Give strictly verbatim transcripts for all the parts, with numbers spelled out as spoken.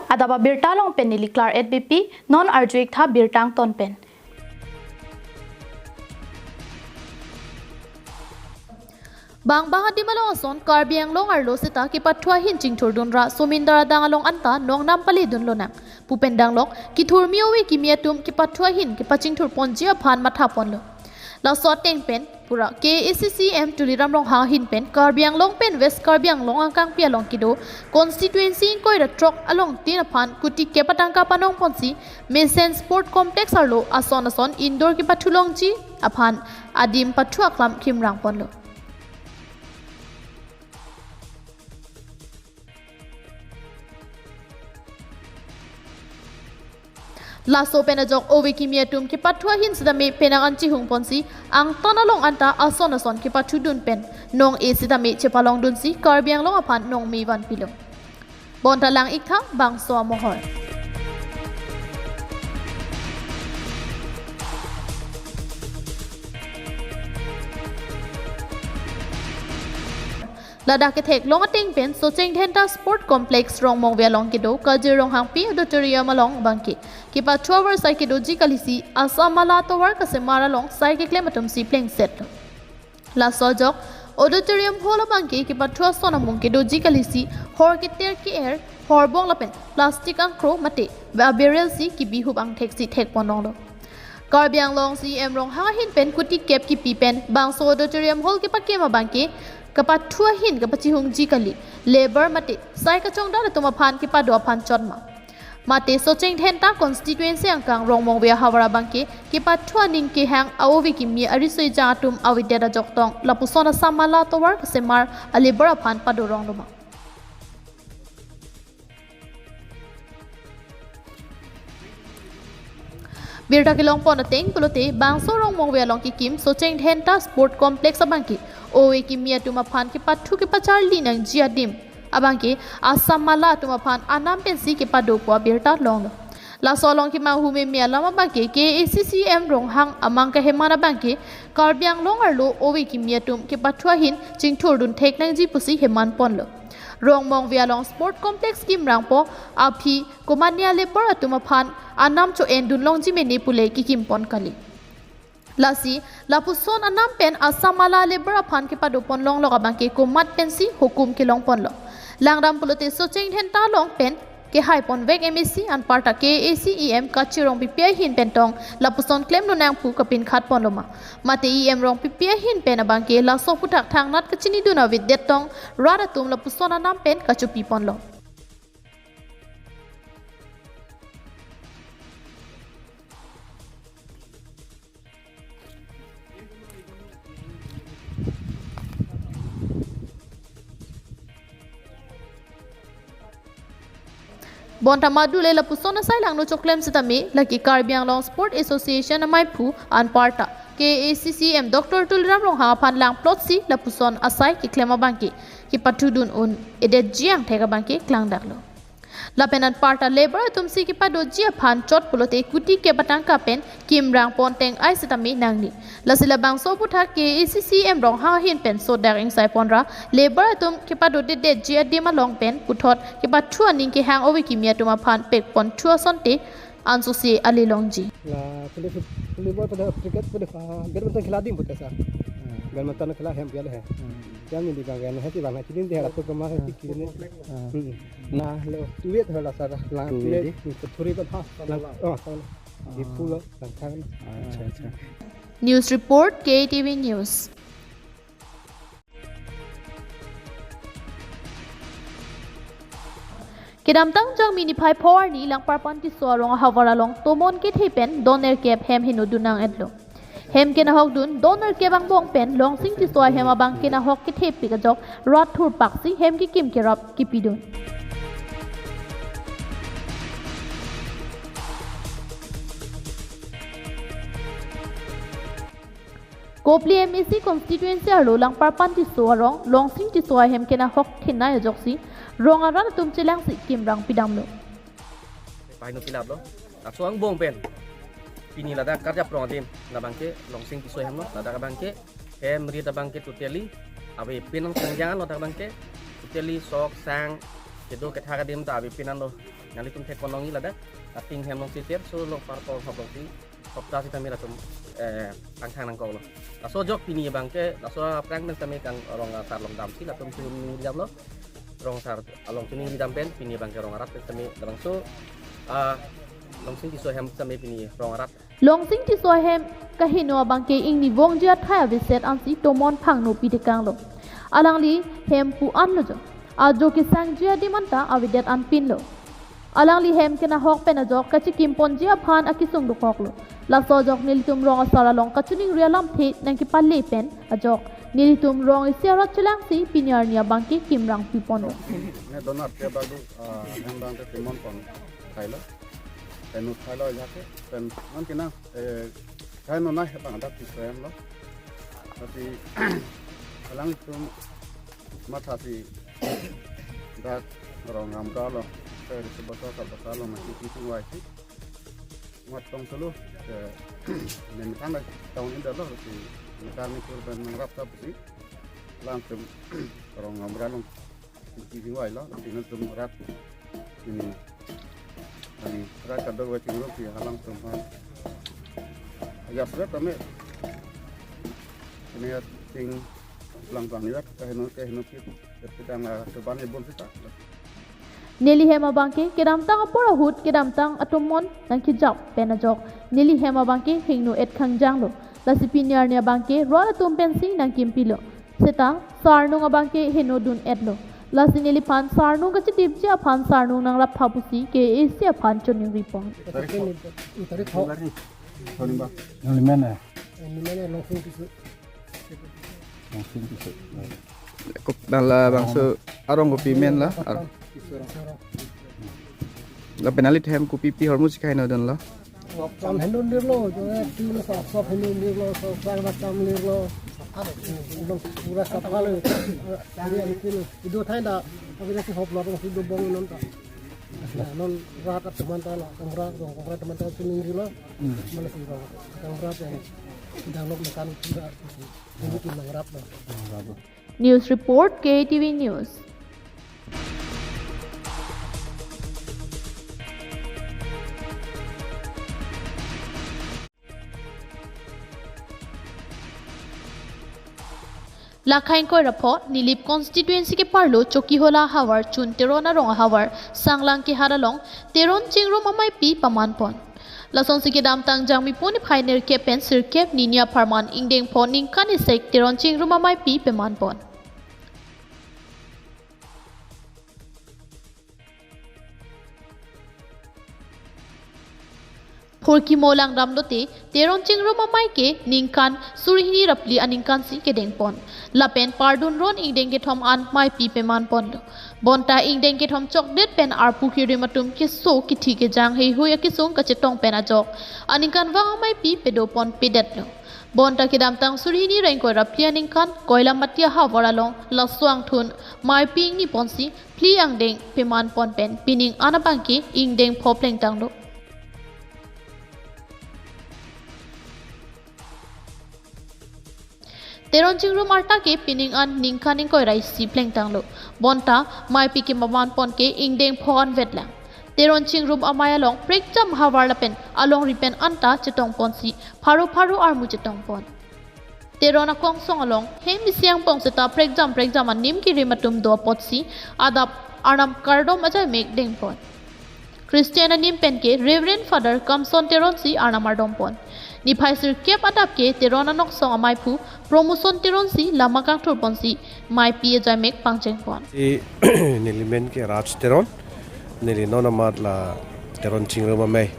Adap abirta along pen neli Klar et B P, non arju-ik tha birta angton pen. Bang bang adim along ason Karbi Anglong arlo seta kepathu ahin chingthurdun ra somindar adang along anta nongnam pale dunlonang pu pen danglok kethurmi ove kimi atum kepathu ahin kepachingthur ponji aphan matha ponlo. Laso ateng pen pura K A A C C E M Tuliram Ronghang ahin pen Karbi Anglong pen West Karbi Anglong angkangpi along kedo constituency ingkoi ra throk alongtin aphan kuti kep atangka panong ponsi mesen sport complex arlo ason ason indoor kepathu longji aphan adim pathu aklam kimrang ponlo. Laso pen ajok ove kimi atum kepathu ahin sitame penang an chihung ponsi angtan along anta ason ason kepathu dun pen nong-e sitame chepalong dunsi Karbi Anglong aphan nongme vanpilo. Bonta lang-ik tha bangso amohor. Ladak ketheklong ateng pen Socheng Dhenta Sport Complex Rongmongve along kedo Kajir Ronghangpi Auditorium along abangke kepathu avarsai kedoji kalisi Assam Mala atovar kasemar along sai keklem atumsi plengsetlo. Laso ajok auditorium hall abangke kepathu ason amung kedoji kalisi hor keter ke-er, horbong lapen plastic angkro mate aberel si kebi hup angthek si thek ponlonglo. Karbi Anglong C E M Ronghang ahin pen kuti kep kipi pen bangso auditorium hall kepakem abangke kepathu ahin kepachihungji kali, labour mate sai kachongdat atum aphan kepado aphan chot ma. Mate Socheng Dhenta constituency angkang Rongmongve ahavar abangke kepathu aning kehang a-ove kimi ariso-ejang atum avedet ajok tong lapuson Assam Mala atovar kasemar a-labour aphan padoronglo ma. Birta kelong pon ateng pulote bangso Rongmongve along kekim Socheng Dhenta Sport Complex abangke ove kimi atum aphan kepathu kepacharli nangji adim abangke Assam Mala atum aphan anam pensi kepado pu abirta longlo. Laso along kemanghu meme alam abangke K A A C C E M Ronghang amang keheman abangke Karbi Anglong arlo ove kimi atum kepathu ahin chingthurdun thek nangji pusi heman ponlo. Rongmongve along Sport Complex kimrangpo aphi komatne a-labour atum aphan anam cho-en dunlongji mene pule kekim pon kali. Lasi lapuson anam pen Assam Mala a-labour aphan kepado ponlonglok abangke komat pensi hukum kelong ponlo. Langdam pulote Socheng Dhenta along pen kehai ponvek M A C anparta K A A C E M Kachir Rongpipi ahin pen tong lapuson klemlonang pu kapinkhat ponlo ma. Mate E M Rongpipi ahin pen abangke laso aputhak thangnat kachinidun avedet tong rat atum lapuson anam pen kachopi ponlo. Bonta madu le lapuson asai langno choklem sitame lake Karbi Anglong Sport Association amaiphu anparta K A A C C E M Doctor Tuliram Ronghang aphan langplotsi lapuson asai keklem abangke kepathu dun un-edetji angthek abangke klangdaklo. Lapen anparta labour atumsi kepadoji aphan chot pulote kuti kep atangka pen kimrang pon teng-ai sitame nangne. Lasi labangso aputhak K A A C C E M Ronghang ahin pen sodak ingsai ponra labour atum kepadodetji adim along pen puthot kepathu aning kehang ove kimi atum aphan pek ponthu asonte ansose ale longji. La kuli kuli bol pada cricket pada, ah, badminton khela adim pada sa. Hmm. Badminton khela hem piala hai. Hmm. Yang ini bang kan hai bang hai chini deh apa kemah hai kiri ni. Hmm. Hmm. Nah, lo tuit hai la sa la tuit. Tuit. Thuri pada ha. Lang, oh, sa la. Di pulo lang kan. Acha, acha. News report, K T V News. Kedamtang Jangmi niphai pho arni Langparpan Tisso arong ahavar along tomon kethe pen don nerkep hem heno dunang etlo. Hem kenahok dun don nerkep angbong pen Longsing Tisso ahem abang kenahok kethepik ajok rat thurpaksi hem kekim kerap kipidun. Kopili M A C constituency arlo Langparpan Tisso arong Longsing Tisso ahem kenahok thinai ajoksi rong arat atum chelangsi kimrang pidamlo. Painu pilaplo. Laso angbong pen pini ladak karjap rong adim labangke Longsing Tisso ahem lo, ladak abangke hem rit abangke totally avepin nang sangjang lo, ladak abangke totally sok sang kedo kethak adim ta avepin nang lo. Nanglitum thek konong-i ladak, ating hem alongsi terso long par kor hop alongsi, hopta sitame latum, eh, kangthang nangkoklo. Laso ajok pini abangke, laso aphrang pen sitame kang rong asar along damsi, latum chuningri damlo. Rong asar along chuningri dam pen, pini abangke rong arat pen sitame, labangso, ah, Longsing Tisso ahem sitame pini rong arat. Longsing Tisso ahem kaheno abangke ingni vongji athai aveset ansi Tomon Phangno pitekanglo. Alangli hem pu-anlo jo. Ajo kesangji adim anta avedet anpinlo. Alangli hem kenahok pen ajok kachikim ponji aphan akesung dokoklo. Laso ajok nelitum rong asar along kachiningri alamthe nangkepale pen ajok nelitum rong isi arat chelangsi pini arni abangke kimrang piponlo. Ne donat ke bagu, ah, hem abangke kimon pon thailo. Pen uthailo ajak ke, pen non kena, eh, kaino nai abang dak Tisso ahem lo. Tapi alangtum mathasi dak rong amra lo. Saya di sebelah salah salah masih tingtingvai si. Mat tong solo, eh, nemetang dak tahun ini dah lo si. Nemetang ni kurban nangrap sap si. Alangtum rong amra lo. Tingtingvai lo, tingtingvai rat. Ini, ini rat kadokave chingrum si alangtum aphan. Ya, sudah kami. Ini ting lang bang ya, kaheno, kaheno kit, kita nggak coba nih, bom sita. Neli hem abangke kedamtang apor ahut kedamtang atomon nangkejap pen ajok neli hem abangke hingno-et kangjanglo. Lasi pini arni abangke rat atum pensi nangkimpilo. Seta sarnung abangke heno dun-etlo. Lasi neliphan sarnung kachitipji aphan sarnung nangrap tha pusi K A A C aphan choningri pon. Tarik ho. Tarik ho. Nelimen eh. Nelimen eh, Longsing Tisso. Longsing Tisso. Kop-, hala bangso arong kopi men la. Ar- Lapen alanglitum hem kopi pi ahormu si kaheno dunlo. Kam heno dirlo, jo, eh, tu lo sop sop heno dirlo, sop sop ba kam dirlo. Ekdom pura sapha lo. Tari ani kilo. Ido thai da, tapi dak si hop lo, si do bong non ta. Ya, non rat atum anta lo, kang rat, kang rat atum anta chiningri lo. Hmm. Mana si lo, kang rat yang dang lo makan pura. Ini kim nangrap lo. News report, K A T V News. Lakhai ingkoi ra pho, Nilip constituency keparlo Chokihola ahavar Chun Teron arong ahavar Sanglang kehat along Teron Chingrum ameipi paman pon. Lasonsi kedamtang Jangmi puni phai nerkep pen sirkep nini apharman ingdeng pho ningkan isek Teron Chingrum ameipi paman pon. Phurkimo langdam lote, Teron Chingrum amei ke ningkan suri hini ra phli aningkan si kedeng pon. Lapen pardun ron ingdeng kethom an meipi paman ponlo. Bonta ingdeng kethom chokdet pen arpu kerim atum keso kithi kejang heihui akesung kachetong pen ajok aningkanvang ameipi pedo ponpedetlo. Bonta kedamtang suri hini ra ingkoi ra phli aningkan Koilamati ahavar along laso angthun meipi ingni ponsi phli angdeng paman pon pen pining an abangke ingdeng pho plengtanglo. Teron Chingrum arta ke pining an ningkan ingkoi ra isi plengtanglo. Bonta meipi kepaman pon ke ingdeng pho anvet lang. Teron Chingrum amei along prekjam ahavar lapen alongri pen anta chetong ponsi pharo pharo armu chetong pon. Teron akongsong along hem isi angbong seta prekjam prekjam anim kerim atum do apotsi adap arnam kardom ajaimek deng pon. Christian anim pen ke Reverend Father Kamson Teron si arnam ardom pon. Niphai sirkep adap ke Teron anoksong ameiphu Promotion Teron si lama kangthur ponsi meipi ajaimek pangcheng pon. Si nelimen ke Raj Teron, neli non amat la Teron Chingrum amei,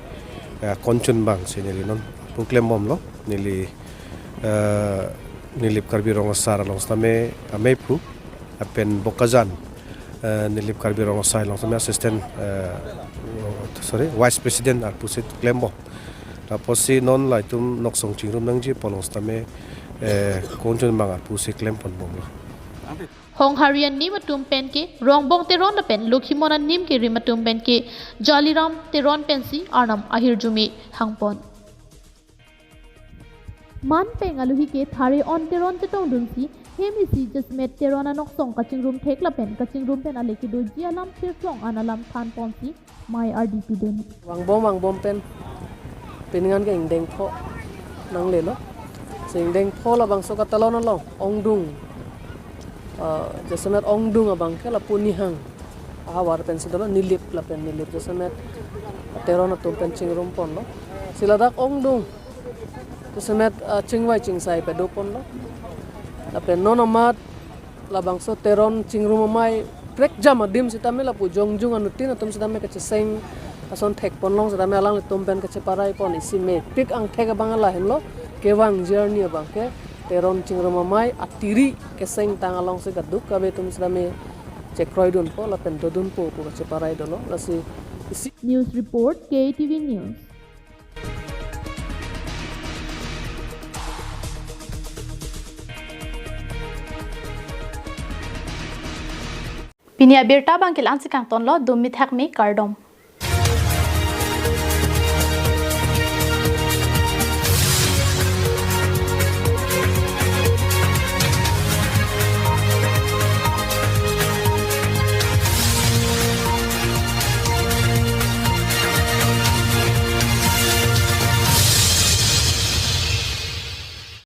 eh, konchun abang si neli non pu klembomlo, neli, eh, Nilip Karbi Rong Asar along sitame ameiphu, lapen Bokajan, eh, Nilip Karbi Rong Asar along sitame assistant, eh, sorry, vice president arpu si klembom. Lapusi non la itum noksong chingrum nangji pu along sitame, eh, konchun abang arpu si klem ponbomlo. Honghari anim atum pen ke Rongbong Teron lapen Lokhimon anim kerim atum pen ke Jaliram Teron pensi arnam ahirjume hang pon. Man peng aluhi ke thare-on Teron chetongdunsi hem isi jasemet Teron anoksong kachingrum thek lapen kachingrum pen ale kedoji alam chirklong an alam thanponsi mei ardi pidun. Vangbom vangbom pen piningan ke ingdeng pho nanglelo. Si ingdeng pho labangso ka Teron along ongdung, ah, jasemet ongdung abang ke lapu nihang ahavar pensi dolo, Nilip lapen Nilip jasemet Teron atum pen chingrum ponlo. Si ladak ongdung jasemet, ah, chingvai chingsai pado ponlo. Lapen non amat labangso Teron chingrum amei prekjam adim sitame lapu jongjung anuttin atum sitame kacheseng ason thek ponlong sitame alanglitum pen kacheparai pon isi mepik angthek abang ala henlo, kevangji arni abang ke Teron chingrum amei atiri keseng tang alongsi kadokave atum sitame chekroidunpo lapen dodunpo pu kacheparai dolo. Lasi isi News report, K T V News. Pini abirta abang ke la-ansi kangtonlo, dum mithak me, kardom.